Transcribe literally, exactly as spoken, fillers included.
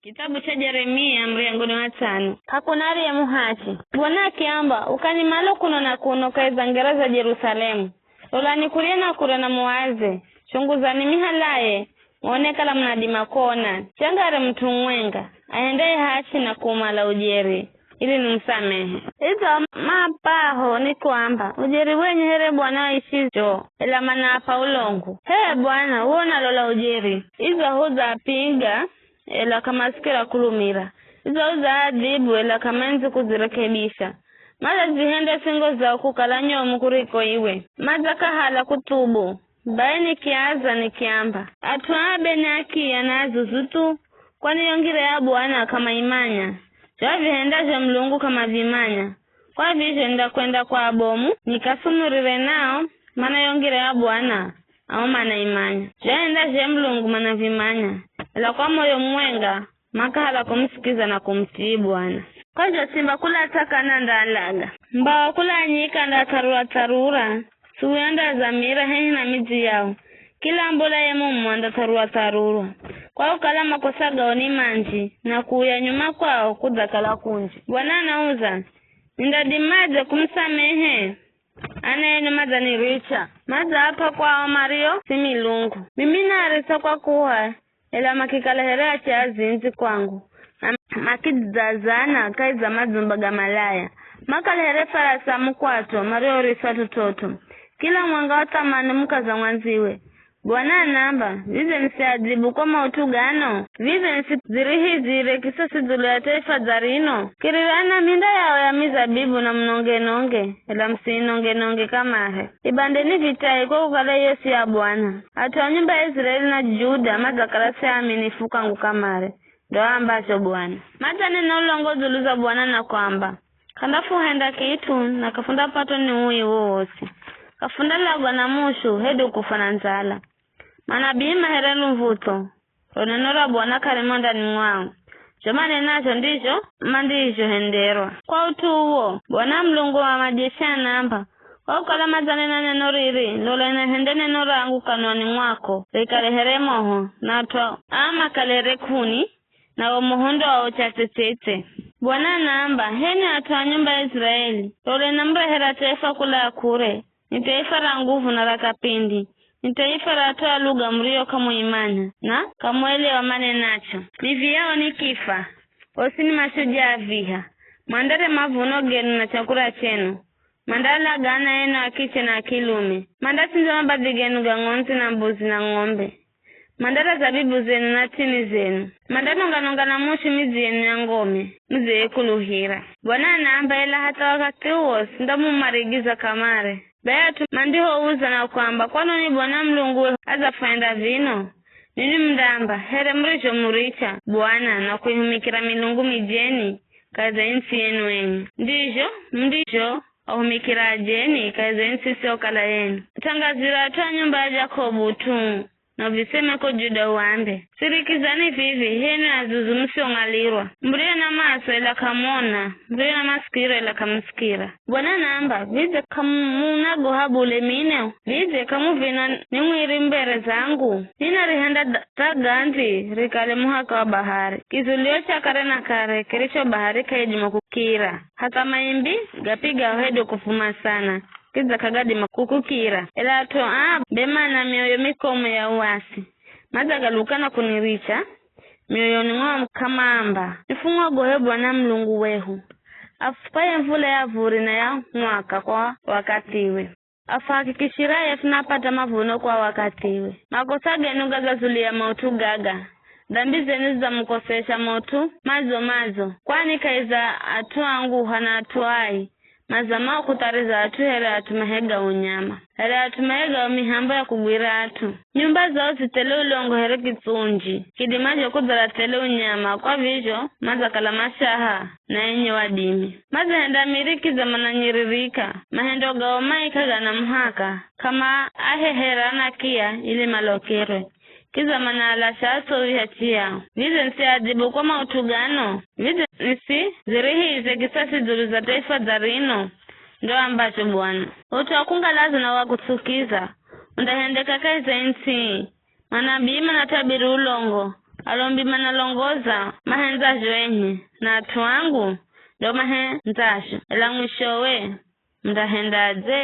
Kitabu cha Jeremia, muryango ni wa tsano. K'akuna ariyemuhachi. Bwana akiamba, ukani malo kuno na kuno kahi za ngera za Jerusalemu. Lolani kurye na kure na muwaze, chunguzani mihalaye, muone kala munadima kuona. Changare mut'u mumwenga, ahendeye hachi na kuumala ujeri, ili nimusamehe. Idzo mapaho ni kuamba, ujeri wenye here Bwana aishizho, ela manaap'a ulongo. H'e Bwana, uwo unalola ujeri. Idzo hudzaapinga, ela k'amasikira kulumira. Idzo udzaadhibu, ela k'amendzi kudzirekebisha. Madzadzihenda singo zao kukala nyomu kuriko iwe. Madzakahala kuthubu, bai nikiaza nikiamba, at'u aa be ni akiya na azuzu thu, kwani yo ngira ya Bwana k'amaimanya. Zho avihenda zha Mulungu k'amavimanya. Kwa vizho nindakwenda kwa abomu, nikasumurire nao, mana yo ngira ya Bwana, ao manaimanya. Zho ahenda zhe Mulungu manavimanya, ela kwa moyo mumwenga, makahala kumusikiza na kumutii Bwana. Kwa zho simba kula tsakana ndaalaga. Mbawa kula nyika ndatharura-tharura, suya ndazamira hehi na midzi yao. Kila mbola ye mumo ndatharura-tharura. Kwa kukala makosa gao ni manji, na kuuya nyuma kwao kudzakala kunji. Bwana anauza, nindadimadze kumusamehe? Ana enu madzaniricha, madzaap'a kwao mario si milungu. Mimi naarisa kwa kuha, ela makikala here ache azindzi kwangu, na makidzazana kahi za madzumba ga malaya. Makala here farasi a mukwat'o marioriswa t'ot'ot'o. Kila mwenga wathamani mukaza mwandziwe. Bwana anaamba, vidze nisiadhibu kwa maut'u gano? Vidze nisidzirihizire kisasi dzulu ya taifa dza rino? Kirirani na minda yao ya mizabibu na munonge-nonge, ela musiinonge-nonge kamare. Ibandeni vitai kwa kukala iyo si ya Bwana. At'u a nyumba ya Iziraeli na Juda madzakala si aaminifu kwangu kamare, ndo aambazho Bwana. Madzanena ulongo dzulu za Bwana na kuamba, k'andafuhenda kit'u na k'afundapatwa ni ui wowosi. K'afundalagwa na mushu hedu kufa na ndzala. Manabii ma here lumvutho, ro neno ra Bwana k'arimo ndani mwao. Zho manenazho ndizho mandizhohenderwa. Kwa ut'u uwo, Bwana Mulungu wa majeshi anaamba, kwa kukala madzanena neno riri, lola nahende neno rangu kanwani mwako rikale here moho, na at'u aa makale here k'uni, na wo moho ndo aocha tsetsetse. Bwana anaamba, h'enwi at'u a nyumba ya Iziraeli, lola namurehera taifa kula kure, ni taifa ra nguvu na ra kapindi, ni taifa ra at'u a luga murio k'amuimanya, na k'amuelewa manenacho. Nivi yao ni kifa, osi ni mashujaa viha, mwandere mavuno genu na chakura chenu, mandalaga ana enu a kiche na a kilume, mandatsindza mabadhi genu ga ng'ondzi na mbuzi na ng'ombe, mandara zabibu zenu na tini zenu, mandanonga-nonga na mushu midzi yenu ya ngome, mudziyekuluhira. Bwana anaamba, ela hatha wakathi uwo sindamumarigiza kamare. Bai at'u mandihouza na kuamba, kwanoni Bwana Mulungu wehu adzafwenda vino? Ninwi mundaamba, here murizhomuricha Bwana na kuihumikira milungu mijeni kahi za its'i yenu enye. Ndizho mundizho ahumikira ajeni kahi za its'i isiyokala yenu. Thangazira at'u a nyumba ya Jakobu tu, na uviseme ko Juda uambe, sirikizani vivi, h'enwi azuzu musiong'alirwa, murio na maso ela k'amona, murio na masikiro ela k'amusikira. Bwana anaamba, vidze k'amunagoha bule mino? Vidze k'amuvinwa ni mwiri mbere zangu? Ninarihenda dha-, dha gandzi rikale muhaka wa bahari, kizulio cha kare na kare kiricho bahari k'aidima kukira. Hatha maimbi gapigao hedu kuvuma sana, kidza k'agadima kukukira. Ela at'u aa be mana mioyo mikomu ya uasi, madzagaluka na kuniricha, mioyoni mwao k'amaamba, nifumwogohe Bwana Mulungu wehu, afup'aye mvula ya vuri na ya mwaka kwa wakathiwe, afuhakikishiraye funapata mavuno kwa wakathiwe. Makosa genu gadzazulia maut'u gaga, dhambi zenu zidzamukosesha maut'u madzo-madzo, kwani kahi za at'u angu hana at'u ai, madzamao kuthariza at'u here at'u mahegao nyama, here at'u mahegao mihambo ya kugwira at'u. Nyumba zao zi thele ulongo here kitsunji, kidimacho kudzala thele unyama, kwa vizho madzakala mashaha na enye wadimi. Madzahenda miri kidza mananyiririka, mahendo gao mai k'agana muhaka, k'amaahehera anakiya ili malokerwe, kidza manaalasha atsowi hachi yao. Vidze nisiadhibu kwa maut'u gano? Vidze nisidzirihize kisasi dzulu za taifa dza rino? Ndo aambazho Bwana. Ut'u wa kungalaza na wa kutsukiza undahendeka kahi za its'i ii. Manabii manatabiri ulongo, Alombi manalongoza mahendzazho enye, na at'u angu ndo mahendzazho. Ela mwishowe mundahendadze?